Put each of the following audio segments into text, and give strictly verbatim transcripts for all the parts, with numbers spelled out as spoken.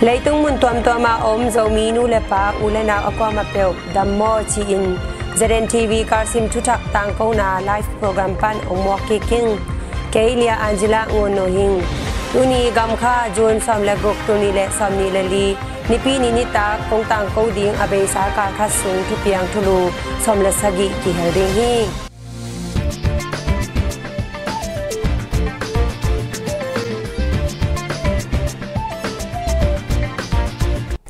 Leitung mun tuamtuam a om Zomi nu le pa, u le nau a kuamah peuh dam maw ci-in Z N T V Karsim thuthak tangkona live program pan ong muak kik ing. Kei Lia Angela Ngun No Hing. Tuni gamkha June sawm le guk, tul nih le sawm nih le li, Nipi ni nitak kong tangko ding a beisa kal khat sung thupiang thulu sawm le sagih kihel ding hi.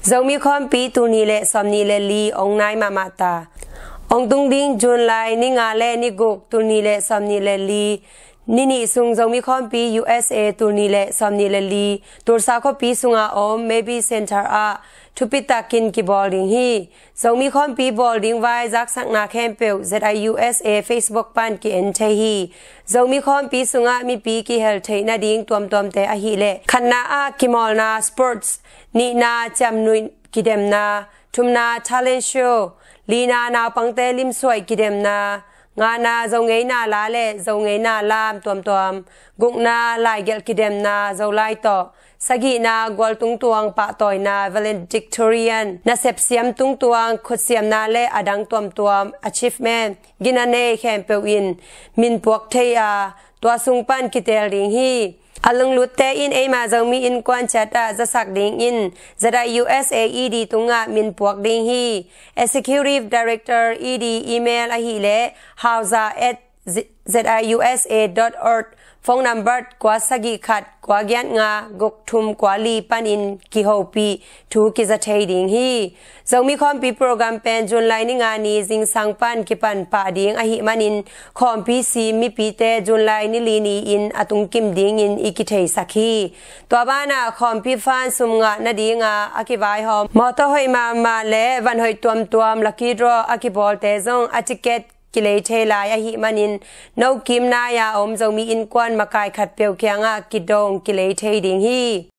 Zomi khawmpi tul nih le sawm nih le li ong nai mahmah ta. Ong tung ding June lai ni nga le ni guk, tul nih le sawm nih le li, ni nih sung Zomi khawmpi U S A tul nih le sawm nih le li, Tulsa khuapi sunga om Mabee Center ah thupi takin kibawl ding hi. Zomi khawmpi bawl ding vai zaksakna khempeuh Z I U S A Facebook pan ki-en thei hi. Zomi khawmpi sungah mipi kihel theih nading tuamtuamte ahih leh, khatna ah kimawlna sports, nihna ciamnuih kidemna, thumna talent show, lina naupangte limsuaih kidemna, ngana Zongeina la le Zongeina lam tuamtuam, gukna laigelh kidemna Zolai tawh, sagihna gual tungtuang pahtawina valedictorian, nasep siam tungtuang khutsiamna le a dang tuamtuam achievement, gina nei khempeuh in min puak thei a, tua sung pan kiteel ding hi. A lunglutte in eima Zomi Innkuan ciat ah zasak dingin Z I U S A E D tungah min puak ding hi. Executive Director E D email ahih leh hauza at Z I U S A dot org, phone number kua sagih khat kua giat nga guk thum kua li panin kihopih thu kiza thei ding hi. Zomi khawmpi program pen June lai ni nga ni zingsang pan kipan pah ding ahih manin, khawmpi si mipite June lai ni li ni-in a tungkim dingin i kitheisak hi. Tua banah khawmpi fan sum ngah nadinga a kivaihawm mawtaw hoih mahmah le van hoih tuamtuam lucky draw a kibawlte zong a ticket kilei thei lai ahih manin, no kim nai-a om Zomi Innkuan makai khatpeuh kiangah kidong kilei thei ding hi.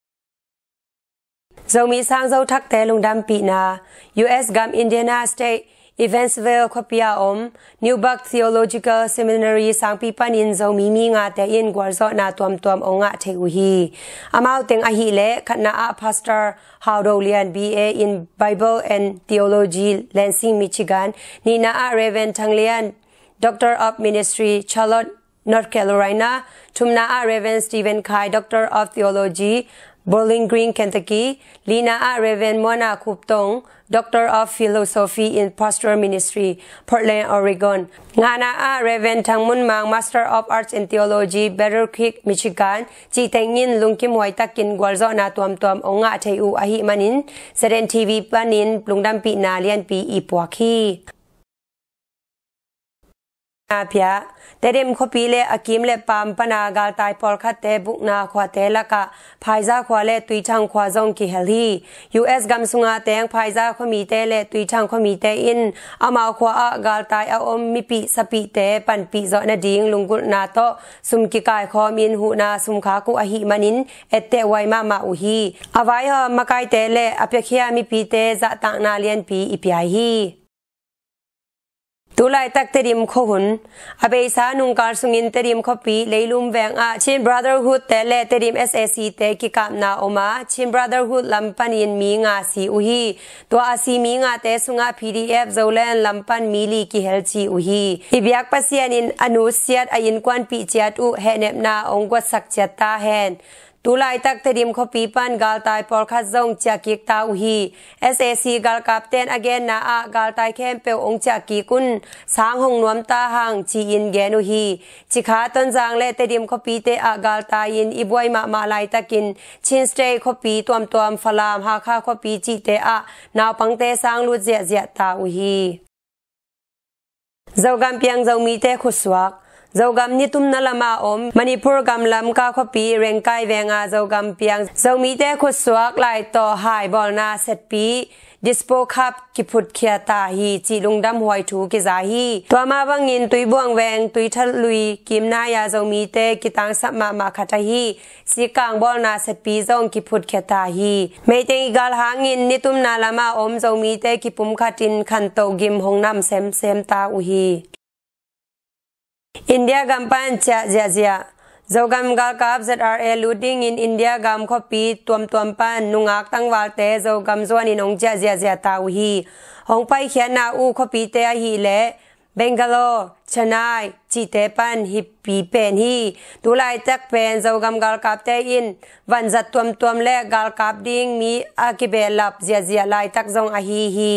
Zomi sangzo thakte lungdampihna. U S gam Indiana State Evansville khuapi a om Newburgh Theological Seminary sangpi panin Zomi mi ngate in gualzawhna tuamtuam ong ngah thei uh hi. Amau teng ahih leh, khatna ah Pastor Hau Do Lian, B A in Bible and Theology, Lansing, Michigan, nihna ah Reverend Thang Lian, Doctor of Ministry, Charlotte, North Carolina, thumna ah Reverend Stephen Khai, Doctor of Theology, Bowling Green, Kentucky, lina ah Reverend Mona Kup Tong, Doctor of Philosophy in Pastoral Ministry, Portland, Oregon, ngana ah Reverend Thang Mun Mang, Master of Arts in Theology, Battle Creek, Michigan, cih teng in lungkim huai takin gualzawhna tuamtuam ong ngah thei uh ahih manin, Z N T V panin lungdampihna lianpi i puak hi. Na pia, Tedim khuapi le a kim le pam pana galtai pawlkhatte bukna khuate lakah Phaiza khua le Tuithang khua zong kihel hi. U S gam sunga teng Phaiza khuamite le Tuithang khuamite in amau khua ah galtai a om mipih sapihte panpih zawh nading lunggulhna tawh sum kikaikhawm in huhna sum khak uh ahih manin etteh huai mahmah uh hi. A vaihawm makaite le a piakhia mipite zahtakna lianpi i piai hi. Tu laitak Tedim khuahun. A beisa nungkal sungin Tedim khuapi Leilum veng ah Chin Brotherhood te le Tedim S A C te kikapna om a, Chin Brotherhood lam panin mi nga si uh hi. Tua a si mi ngate sungah P D F Zoland lam pan mi li kihel ci uh hi. I biak Pasian in a nusiat a innkuanpih ciat uh hehnepna ong guatsak ciat ta hen. Tu laitak Tedim khuapi pan galtai pawlkhat zong ciahkik ta uh hi. S A C galkapten a genna ah galtai khempeuh ong ciahkik un, sang hong nuam ta hang ci-in gen uh hi. Cikha Tonzang le Tedim khuapite ah galtai in i buai mahmah laitakin Chin State khuapi tuamtuam Falam, Hakha khuapi cihte ah naupangte sang lut ziahziah ta uh hi. Zogam piang Zomite khutsuak. Zogam nitumna lama om Manipur gam Lamka khuapi Rengkai venga Zogam piang Zomite khutsuak lai tawh hai bawlna setpi Dispo Cup kiphutkhia ta hi cih lungdam huai thu kiza hi. Tua mah bangin Tuibuang veng Tuithalui kimnai-a Zomite kitangsap mahmah khat ahi Sikang bawlna setpi zong kiphutkhia ta hi. Meiteng i gal hangin nitumna lama om Zomite kipumkhatin khantoh gim hong nam semsem ta uh hi. India gam pan ciah ziahziah. Zogam galkap Z R A lut dingin India gam khuapi tuamtuam pan nungak tangvalte Zogam zuanin hong ciah ziahziah ta uh hi. Hong paikhiatna uh khuapite ahih leh Bangalore, Chennai cihte pan hihpi pen hi. Tu laitak pen Zogam galkapte in vanzat tuamtuam le galkap ding mi a kibehlap ziahziah laitak zong ahi hi.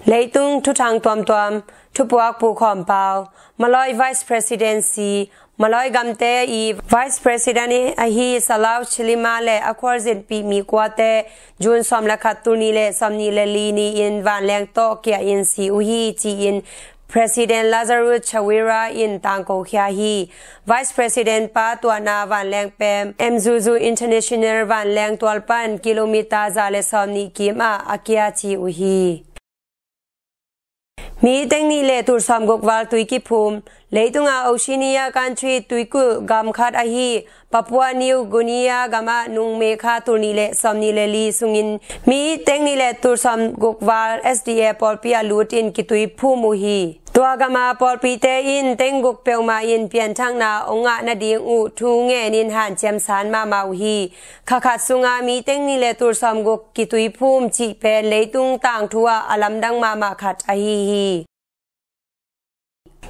Leitung thuthang tuamtuam, thupuak pukhawm pau. Maloi Vice Presidency, Maloi gamte i Vice President ahi Salau Chilima le a khualzinpih mi kuate June sawm le khat, tul nih le sawm nih le li ni-in vanleng tawh kia-in si uh hi ci-in President Lazarus Chakwera in tangkokhia hi. Vice President pa tuahna vanleng pem M Zuzu International vanleng tual pan kilometer za le sawm nih kim ah a kia ci uh hi. Mi teng nih le tul sawm guk val tui kiphum. Leitunga Oceania country tuikulh gam khat ahi Papua New Guinea gamah nung May kha tul nih le sawm nih le li sungin mi teng nih le tul sawm guk val S D A pawlpi ah lut in kitui phum uh hi. Tua gama pawlpite in teng guk peuhmah in pianthakna hong ngah nading uh thu ngenin hanciam san mahmah uh hi. Kha khat sunga mi teng nih le tul sawm guk kitui phum cih pen leitung tangthu ah a lamdang mahmah khat ahi hi.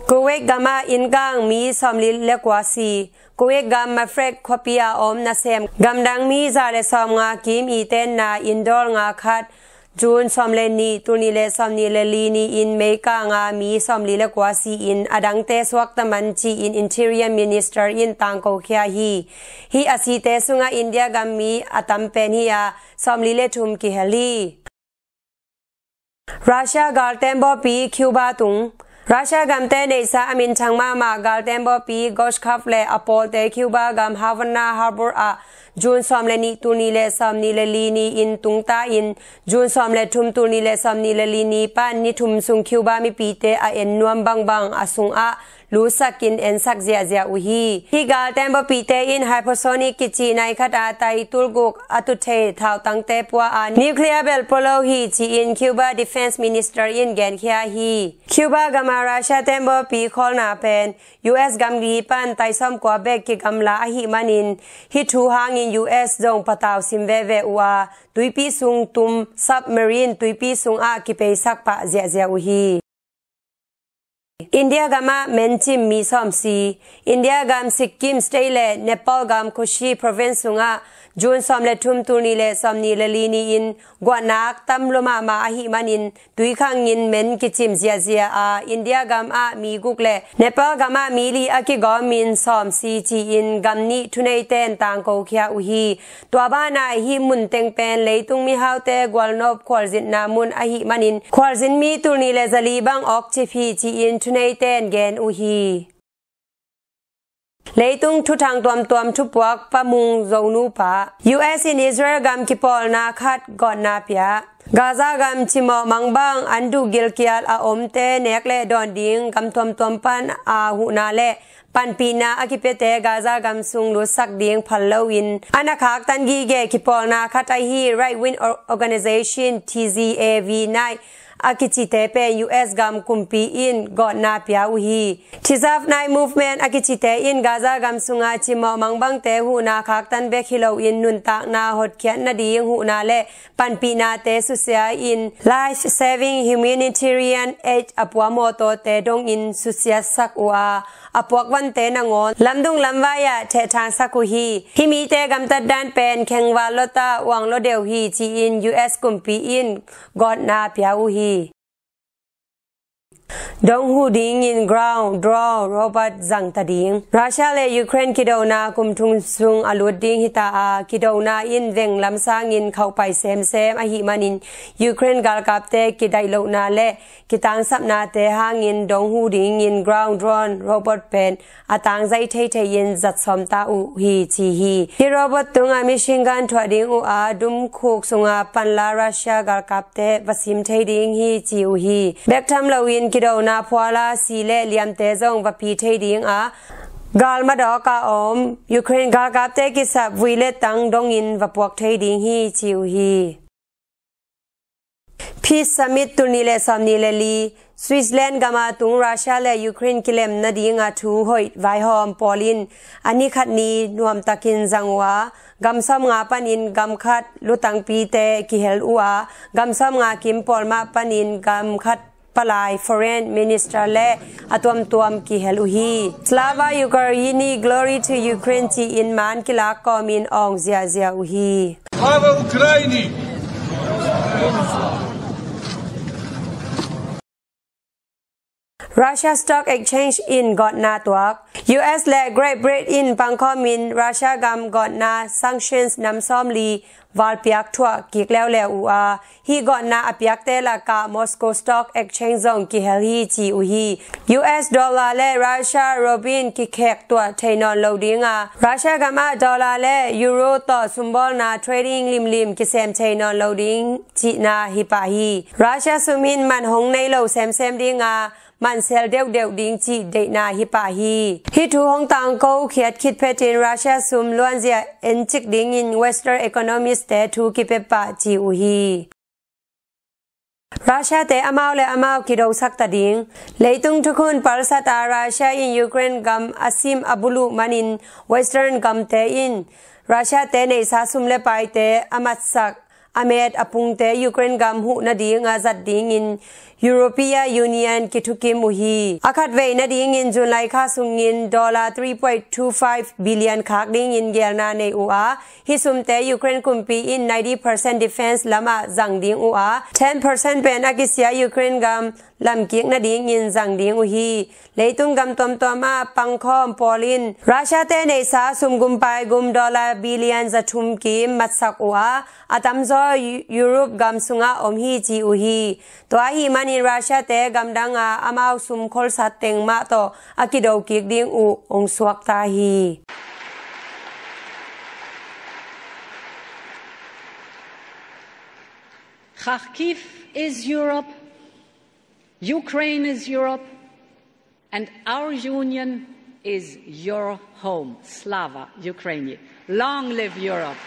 Kuwait gamah innkang mi sawmli le kua si. Kuwait gam Mafraq khuapi a om nasem gamdang mi za le sawmnga kim i tenna inndawl nga khat June sawm le nih, tul nih le sawm nih le li ni-in May kanga mi sawmli le kua si-in a dangte suakta man ci-in Interior Minister in tangkokhia hi. Hih a site sungah India gam mi a tam pen hi a, sawmli le thum kihel hi. Russia galtembawpi Cuba tung. Russia gamte neihsa a minthang mahmah galtembawpi Gorshkov le a pawlte Cuba gam Havana Harbour ah June sawm le nih, tul nih le sawm nih le li ni-in tungta in June sawm le thum, tul nih le sawm nih le li ni pan ni thum sung Cuba mipite a en nuam bangbang a sungah lutsakin ensak ziahziah uh hi. Hih galtembawpite in hypersonic kici nai khat a tai tul guk a tut thei thautangte pua a, nuclear bel pua lo hi ci-in Cuba Defense Minister in genkhia hi. Cuba gama Russia tembawpi khawlna pen U S gamgi pan tai sawmkua bek kigamla ahih manin hih thu hangin U S zong patau sim veve uh a, tuipi sung tum submarine tuipi sungah kipeisak pah ziahziah uh hi. India gamah mencim mi sawm si. India gam Sikkim State le Nepal gam Kushi Province sungah June sawm le thum, tul nih le sawm nih le li ni-in guahnak tam lua mahmah ahih manin tuikhangin men kicim ziahziah a, India gamah mi guk le Nepal gamah mi li a kigawmin sawm si ci-in gam nih thuneiten tangkokhia uh hi. Tua banah hih mun teng pen leitung mihaute gualnop khualzinna mun ahih manin khualzin mi tul nih le zali bang awkcip hi ci-in thuneiten gen uh hi. Leitung thuthang tuamtuam thupuak pamung zonupa. U S in Israel gam kipawlna khat gawtna pia. Gaza gam cimawh mangbang an duh gilkial a omte nek le dawn ding gam tuamtuam pan a huhna le panpihna a kipiate Gaza gam sung lutsak ding phal loin a na khaktan gige kipawlna khat ahi right wing or-, organization T Z A V nai a kicite pen U S gam kumpi in gawtna pia uh hi. Tizavnai Movement a kicite in Gaza gam sunga cimawh mangbangte huhna khaktan bek hi loin nuntakna hotkhiat nading huhna le panpihnate susia in life saving humanitarian aid a pua mawtawte dongin susiatsak uh a, a puak vante nangawn lamdung lamvai ah thehthangsak uh hi. Hih mite gamtat dan pen khengval lota uang lo deuh hi ci-in U S kumpi in gawtna pia uh hi. Dong huh dingin ground drone robot zangta ding. Russia le Ukraine kidona kum thum sung a lut ding hita a, kidona in veng lam sangin khauhpai semsem ahih manin Ukraine galkapte kidaih lohna le kitangsapnate hangin dong huh dingin ground drone robot pen a tangzai theithei in zat sawmta uh hi ci hi. Hih robot tungah machine gun thuah ding uh a, dumkhuk sunga panla Russia galkapte va sim thei ding hi ci uh hi. Bek tham loin kidona phuala si le liamte zong va pi thei ding a, gal madawk a om Ukraine galkapte kisap vui le tang dongin va puak thei ding hi ci uh hi. Peace Summit tul nih le sawm nih le li, Switzerland gam a tung Russia le Ukraine kilem nadinga thu hoih vaihawm pawl in a ni khat ni nuamtakin zang uh a, gam sawmnga panin gam khat lutangpite kihel uh a, gam sawmnga kim pawl mah panin gam khat palai foreign minister le a tuamtuam kihel uh hi. Slava Ukraini, glory to Ukraine ci-in man kilak kawmin awng ziazia uh hi. Слава Україні! Russia Stock Exchange in gawtna tuak. U S le Great Britain pangkhawmin Russia gam gawtna sanctions nam sawmli valpiak thuah kik leuleu uh a, hih gawtna a piakte lakah Moscow Stock Exchange zong kihel hi ci uh hi. U S dollar le Russia ruble kikhek tuah thei nawn lo dinga, Russia gam ah dollar le euro tawh sumbawlna trading limlim kisem thei nawn lo ding cihna hi pah hi. Russia sum in man hong nei lo semsem dinga, man sel deuhdeuh ding cih deihna hi pah hi. Hih thu hong tangko khiat khit phetin Russia sum luanzia encik dingin Western economist te thu kipia pah ci uh hi. Russia te amau le amau kidosak ta ding. Leitung thukhun palsat a Russia in Ukraine gam a sim a buluh manin Western gamte in Russia te neihsa sum le paite a matsak a met a pungte Ukraine gam huh nadinga zat dingin European Union kithukim uh hi. A khatvei nadingin June lai kha sungin dollar three point two five billion khak dingin gelna nei uh a, hih sumte Ukraine kumpi in ninety percent defense lamah zang ding uh a, ten percent pen a kisia Ukraine gam lamkik nadingin zang ding uh hi. Leitung gam tuamtuam ah pangkhawm pawl in Russia te neihsa sum gum pai gum dollar billion za thum kim matsak uh a, a tamzaw Europe gam sungah om hi ci uh hi. Tua ahih manin Russia te gamdang a amau sum kholsat teng mah tawh a kido kik ding uh hong suakta hi. Kharkiv is Europe. Ukraine is Europe, and our union is your home. Slava Ukraini. Long live Europe!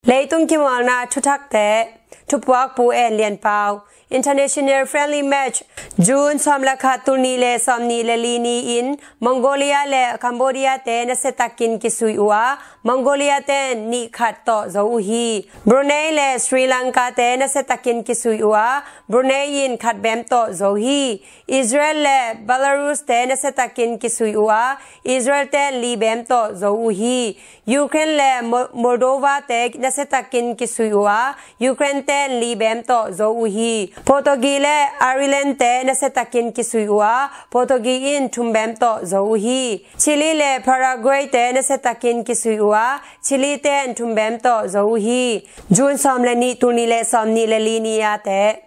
Leitung kimualna thuthakte, thupuak Pu En Lian Pau. International friendly match June sawm le khat, tul nih le sawm nih le li ni-in Mongolia le Cambodia te nasiatakin kisui uh a, Mongolia ten nih khat tawh zo uh hi. Brunei le Sri Lanka te nasiatakin kisui uh a, Brunei in khat bem tawh zo hi. Israel le Belarus te nasiatakin kisui uh a, Israel ten li bem tawh zo uh hi. Ukraine le Mo-, Moldova te nasiatakin kisui uh a, Ukraine ten li bem tawh zo uh hi. Portugal le Ireland te nasiatakin kisui uh a, Portugal in thum bem tawh zo uh hi. Chile le Paraguay te nasiatakin kisui uh a, Chile ten thum bem tawh zo uh hi. June sawm le nih, tul nih le sawm nih le li ni a te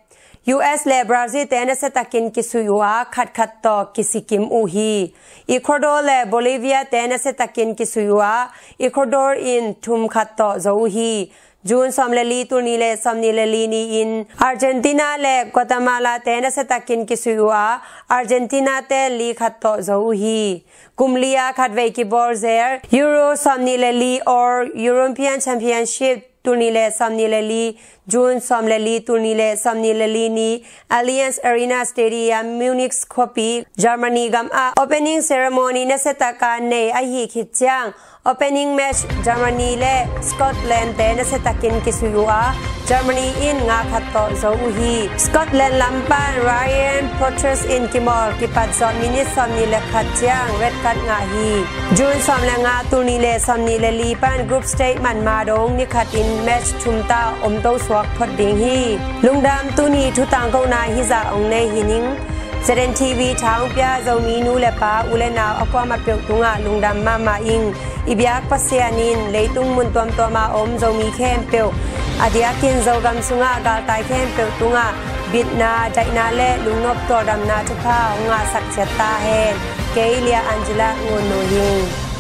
U S le Brazil te nasiatakin kisui uh a, khatkhat tawh kisikim uh hi. Ecuador le Bolivia te nasiatakin kisui uh a, Ecuador in thum khat tawh zo uh hi. June sawm le li, tul nih le sawm nih le li ni-in Argentina le Guatemala te nasiatakin kisui uh a, Argentina ten li khat tawh zo uh hi. Kum li a khatvei kibawlzel Euro sawm nih le li or European Championship, tul nih le sawm nih le li, June sawm le li, tul nih le sawm nih le li ni, Allianz Arena Stadium, Munich khuapi, Germany gam ah opening ceremony nasiataka nei ahih khit ciang, opening match Germany le Scotland te nasiatakin kisui uh a, Germany in nga khat tawh zo uh hi. Scotland lam pan Ryan Porteous in kimawl kipat zawh minute sawm nih le khat ciang red card ngah hi. June sawm le nga, tul nih le sawm nih le li pan group stage man ma dong ni khat in match thum ta om to suak phot ding hi. Lungdam, tuni thu tangkona hizah ong nei hi ning. Z N T V tha ong pia Zomi nu le pa, u le nau a kuamah peuh tungah lungdam mahmah ing. I biak Pasian in leitung mun tuamtuama om Zomi khempeuh, a diakin Zogam sungah galtai khempeuh tungah bitna, daihna le lungnop tualdamna thupha hong ngahsak ciat ta hen. Kei Lia Angela Ngun Nu hi ing.